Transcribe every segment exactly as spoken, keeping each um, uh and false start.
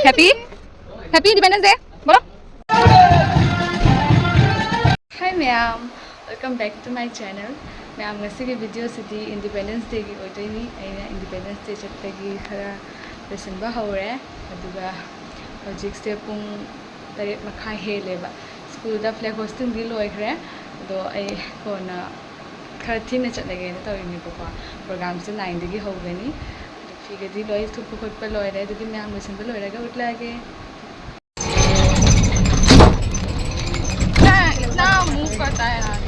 Happy Happy Independence Day. ꯕꯣꯂꯣ꯫ Hi ꯃꯌꯥꯝ, welcome back to my channel. ꯃꯌꯥꯝ, ꯉꯁꯤꯒꯤ ꯚꯤꯗꯤꯑꯣꯁꯤꯗꯤ independence ꯗꯦꯒꯤ ꯑꯣꯏꯗꯣꯏꯅꯤ꯫ ꯑꯩꯅ ꯏꯟꯗꯤꯄꯦꯟꯗꯦꯟꯁ ꯗꯦ ꯆꯠꯄꯒꯤ ꯈꯔ ꯂꯣꯏꯁꯤꯟꯕ ꯍꯧꯔꯦ꯫ ꯑꯗꯨꯒ ꯍꯧꯖꯤꯛꯁꯦ ꯄꯨꯡ ꯇꯔꯦꯠ ꯃꯈꯥꯏ ꯍꯦꯜꯂꯦꯕ꯫ ꯁ꯭ꯀꯨꯜꯗ ꯐ꯭ꯂꯦꯒ ꯍꯣꯁꯇꯤꯡꯗꯤ ꯂꯣꯏꯈ꯭ꯔꯦ, ꯑꯗꯣ ꯑꯩ ꯀꯣꯟꯅ ꯈꯔ ꯊꯦꯡꯅ ꯆꯠꯂꯒꯦꯅ ꯇꯧꯔꯤꯅꯦꯕꯀꯣ꯫ ꯄ꯭ꯔꯣꯒ꯭ꯔꯥꯝꯁꯦ ꯅꯥꯏꯟꯗꯒꯤ ꯍꯧꯒꯅꯤ꯫ ꯑꯗꯣ ꯐꯤꯒꯗꯤ ꯂꯣꯏ ꯊꯨꯞꯄ ꯈꯣꯠꯄ ꯂꯣꯏꯔꯦ꯫ ꯑꯗꯨꯗꯤ ꯃꯌꯥꯝ ꯂꯣꯏꯁꯤꯟꯕ ꯂꯣꯏꯔꯒ ꯎꯠꯂꯛꯑꯒꯦ꯫ इतना मुंह करता है यार।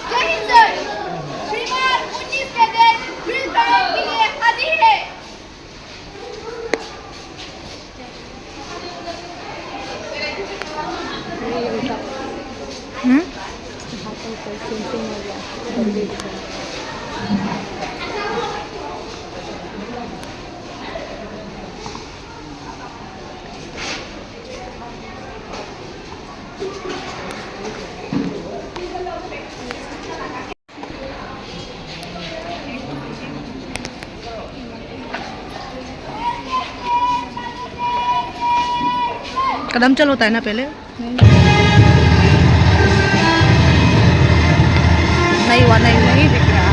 जय हिंद सर। श्रीमान उन्नीस कैडेट ड्रिल परेड के लिए हाजिर है। हम्म? कदम चल होता है ना पहले। नहीं हुआ, नहीं हुआ। नहीं दिख रहा।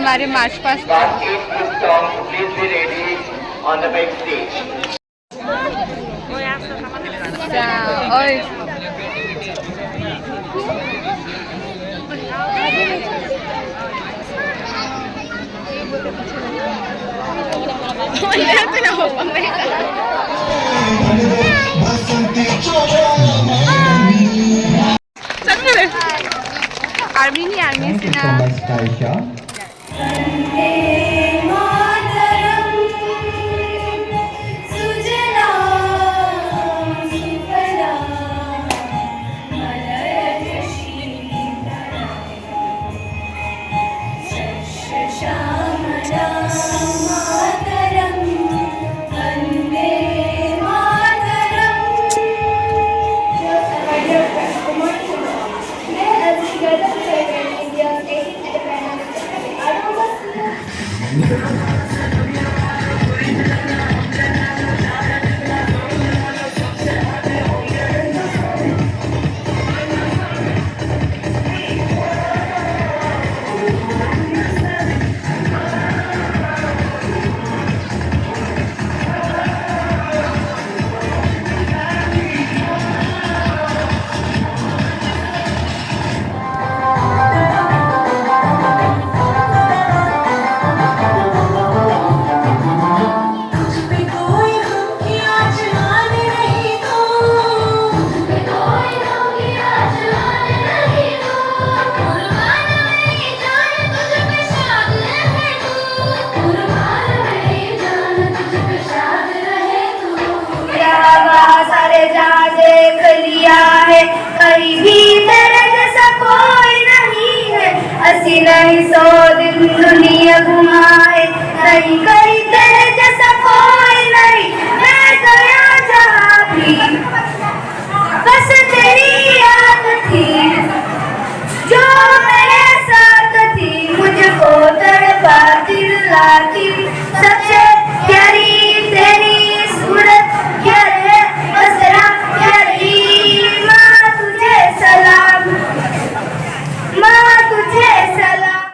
सारे march past. Last eight stop, please be ready on the back stage. Oi. Army ni, army sina. यहाँ वहाँ सारे जहाँ देख लिया है, कहीं भी तेरे जैसा कोई नहीं है। ऐसी नहीं सौ दिन दुनिया घुमा है, नहीं कहीं तेरे जैसा कोई नहीं। मैं गया जहाँ भी, बस तेरी याद थी जो मेरे साथ थी, मुझको तड़पाती रुलाती। सबसे प्यारी तेरी सूरत, प्यारे बसरा, प्यारी माँ तुझे सलाम, माँ तुझे सलाम।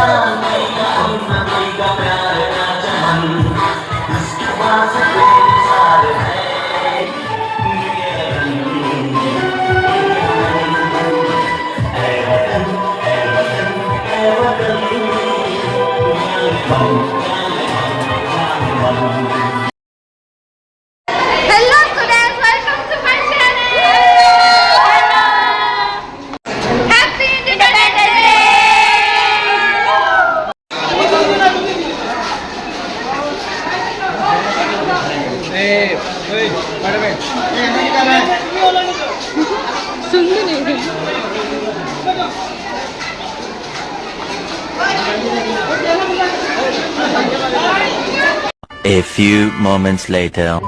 Hello students, welcome to my channel. Happy Independence Day. A few moments later.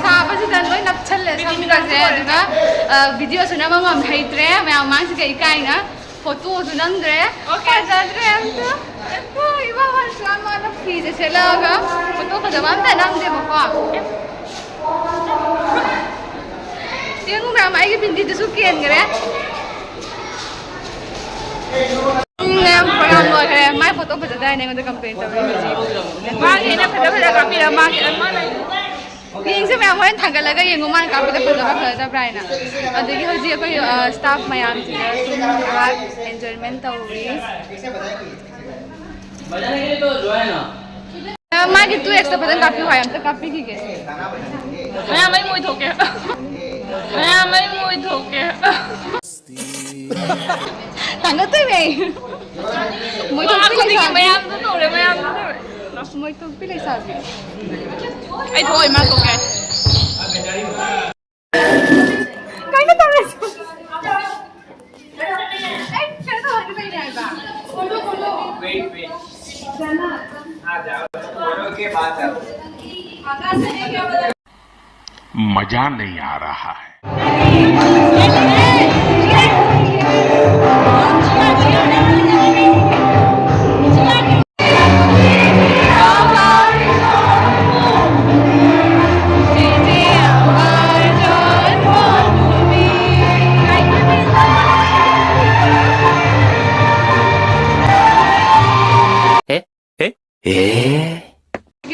ꯁꯥꯕꯁꯤꯗ ꯂꯣꯏ ꯅꯞꯁꯜꯂꯦ ꯁꯝꯒꯁꯦ꯫ ꯑꯗꯨꯒ, ꯑ, videoꯁꯨ ꯅꯝꯕ ꯉꯝ ꯍꯩꯇ꯭ꯔꯦ ꯃꯌꯥꯝ ꯃꯃꯥꯡꯁꯤꯗ ꯏꯀꯥꯏꯅ꯫ Photoꯁꯨ ꯅꯝꯗ꯭ꯔꯦ꯫ Okay. ꯐꯖꯗ꯭ꯔꯦ ꯑꯝꯇ꯫ ꯑꯣ, ꯏꯃꯥ ꯍꯣꯏꯁꯨ ꯃꯥꯅ ꯐꯤꯁꯦ ꯁꯦꯠꯂꯛꯑꯒ photo ꯐꯖꯕ ꯑꯝꯇ ꯅꯝꯗꯦꯕꯀꯣ꯫ ꯌꯦꯡꯉꯨ ꯃꯌꯥꯝ, ꯑꯩꯒꯤ ꯕꯤꯟꯗꯤꯗꯨꯁꯨ ꯀꯦꯟꯈ꯭ꯔꯦ꯫ ꯎꯝ, ꯄ꯭ꯔꯣꯒ꯭ꯔꯥꯝ ꯂꯣꯏꯈ꯭ꯔꯦ꯫ ꯃꯥꯏ ꯐꯣꯇꯣ ꯐꯖꯗꯦ ꯍꯥꯏꯅ ꯑꯩꯉꯣꯟꯗ ꯀꯝꯄ꯭ꯂꯦꯟ ꯇꯧꯔꯦ ꯍꯧꯖꯤꯛ꯫ ꯃꯥꯒꯤ ꯑꯩꯅ ꯐꯖ ꯐꯖ ꯀꯥꯞꯄꯤꯔ ꯃꯥꯒꯤ ꯑꯃ ꯂꯩ꯫ ꯌꯦꯡꯁꯦ ꯃꯌꯥꯝ, ꯍꯣꯔꯦꯟ ꯊꯥꯡꯒꯠꯂꯒ ꯌꯦꯡꯉꯨ ꯃꯥꯅ ꯀꯥꯞꯄꯗ ꯐꯖꯕ꯭ꯔꯥ ꯐꯖꯗꯕ꯭ꯔꯥ ꯍꯥꯏꯅ꯫ ꯑꯗꯒꯤ ꯍꯧꯖꯤꯛ ꯑꯩꯈꯣꯏ, ꯑ, ꯁ꯭ꯇꯥꯐ ꯃꯌꯥꯝꯁꯤꯗ ꯁꯨꯝ ꯉꯥꯏꯍꯥꯛ ꯑꯦꯟꯖꯣꯏꯃꯦꯟ ꯇꯧꯔꯤ꯫ ꯃꯥꯒꯤ ꯇꯨ ꯑꯦꯛꯁꯇ ꯐꯖꯅ ꯀꯥꯞꯄꯤꯌꯨ ꯍꯥꯏ, ꯑꯝꯇ ꯀꯥꯞꯄꯤꯈꯤꯒꯦ꯫ ꯃꯌꯥꯝ ꯑꯩ ꯃꯣꯏ ꯊꯣꯛꯀꯦ꯫ ꯃꯌꯥꯝ ꯑꯩ ꯃꯣꯏ ꯊꯣꯛꯀꯦ꯫ ꯊꯥꯡꯒꯠꯇꯣꯏꯅꯦ ꯑꯩ꯫ ꯃꯣꯏ ꯊꯣꯛꯄꯤ ꯂꯩꯁꯥꯕꯤ꯫ ꯃꯌꯥꯝꯁꯨ ꯇꯧꯔꯦ, ꯃꯌꯥꯝꯁꯨ ꯇꯧꯔꯦ꯫ ꯃꯣꯏ ꯊꯣꯛꯄꯤ ꯂꯩꯁꯥꯕꯤ꯫ ꯑꯩ ꯊꯣꯛꯑꯣꯏ, ꯃꯥ ꯊꯣꯛꯀꯦ꯫ ꯀꯩꯅꯣ ꯇꯧꯔꯤꯁꯦ? ꯑꯩ ꯀꯩꯅꯣ ꯇꯧꯔꯒ ꯂꯩꯔꯦ ꯍꯥꯏꯕ꯫ Wait, wait. मजा नहीं आ रहा है।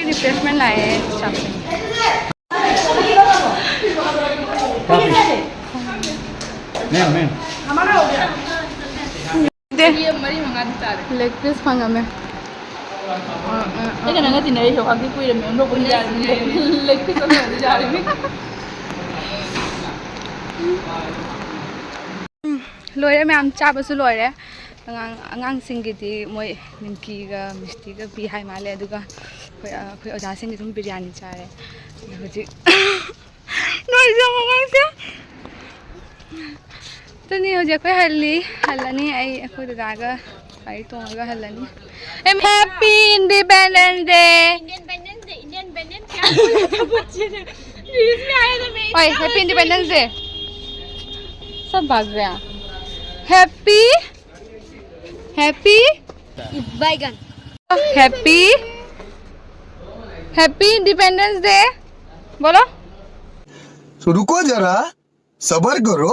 Refreshment ꯂꯥꯛꯑꯦ, ꯆꯥꯛꯁꯦ꯫ Ma'am, ma'am. ꯗꯦ꯫ ꯂꯦꯒ ꯄꯤꯁ ꯐꯪꯉꯝꯃꯦ꯫ ꯑꯩꯒ ꯅꯪꯒ ꯇꯤꯟꯅꯔꯤꯁꯦ ꯋꯥꯒꯤ ꯀꯨꯏꯔꯝꯃꯦ, ꯅꯣꯛꯄꯗꯤ ꯌꯥꯔꯤꯅꯤ꯫ ꯂꯦꯒ ꯄꯤꯁ ꯑꯃ ꯐꯪꯉꯗꯤ ꯌꯥꯔꯤꯅꯤ꯫ ꯂꯣꯏꯔꯦ ꯃꯌꯥꯝ, ꯆꯥꯕꯁꯨ ꯂꯣꯏꯔꯦ꯫ ꯑꯉꯥꯡ, ꯑꯉꯥꯡꯁꯤꯡꯒꯤꯗꯤ ꯃꯣꯏ ꯅꯤꯝꯀꯤꯒ ꯃꯤꯁꯇꯤꯒ ꯄꯤ ꯍꯥꯏ ꯃꯥꯜꯂꯦ, ꯑꯗꯨꯒ ꯑꯩꯈꯣꯏ, ꯑꯩꯈꯣꯏ ꯑꯣꯖꯥꯁꯤꯡꯗꯤ ꯑꯗꯨꯝ ꯕꯤꯔꯌꯥꯅꯤ ꯆꯥꯔꯦ꯫ ꯑꯗꯣ ꯍꯧꯖꯤꯛ ꯅꯣꯏꯁꯨ ꯑꯉꯥꯡꯁꯦ꯫ ꯑꯗꯨꯅꯤ ꯍꯧꯖꯤꯛ ꯑꯩꯈꯣꯏ ꯍꯜꯂꯤ, ꯍꯜꯂꯅꯤ꯫ ꯑꯩ ꯑꯩꯈꯣꯏ ꯗꯗꯥꯒ ꯒꯥꯔꯤ ꯇꯣꯡꯉꯒ ꯍꯜꯂꯅꯤ꯫ Happy Independence Day! Independence Day, Independence Day. ꯍꯣꯏ, Happy Independence Day. सब भाग गया। Happy, happy, बैगन। Happy, happy Independence Day. बोलो। तो रुको जरा, सबर करो।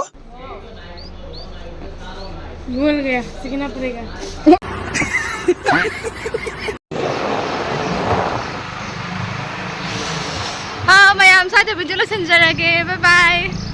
भूल गया, सीखना पड़ेगा। ꯑꯥ, ꯃꯌꯥꯝ ꯁ꯭ꯋꯥꯏꯗ video ꯂꯣꯏꯁꯤꯟꯖꯔꯒꯦ꯫ Bye bye.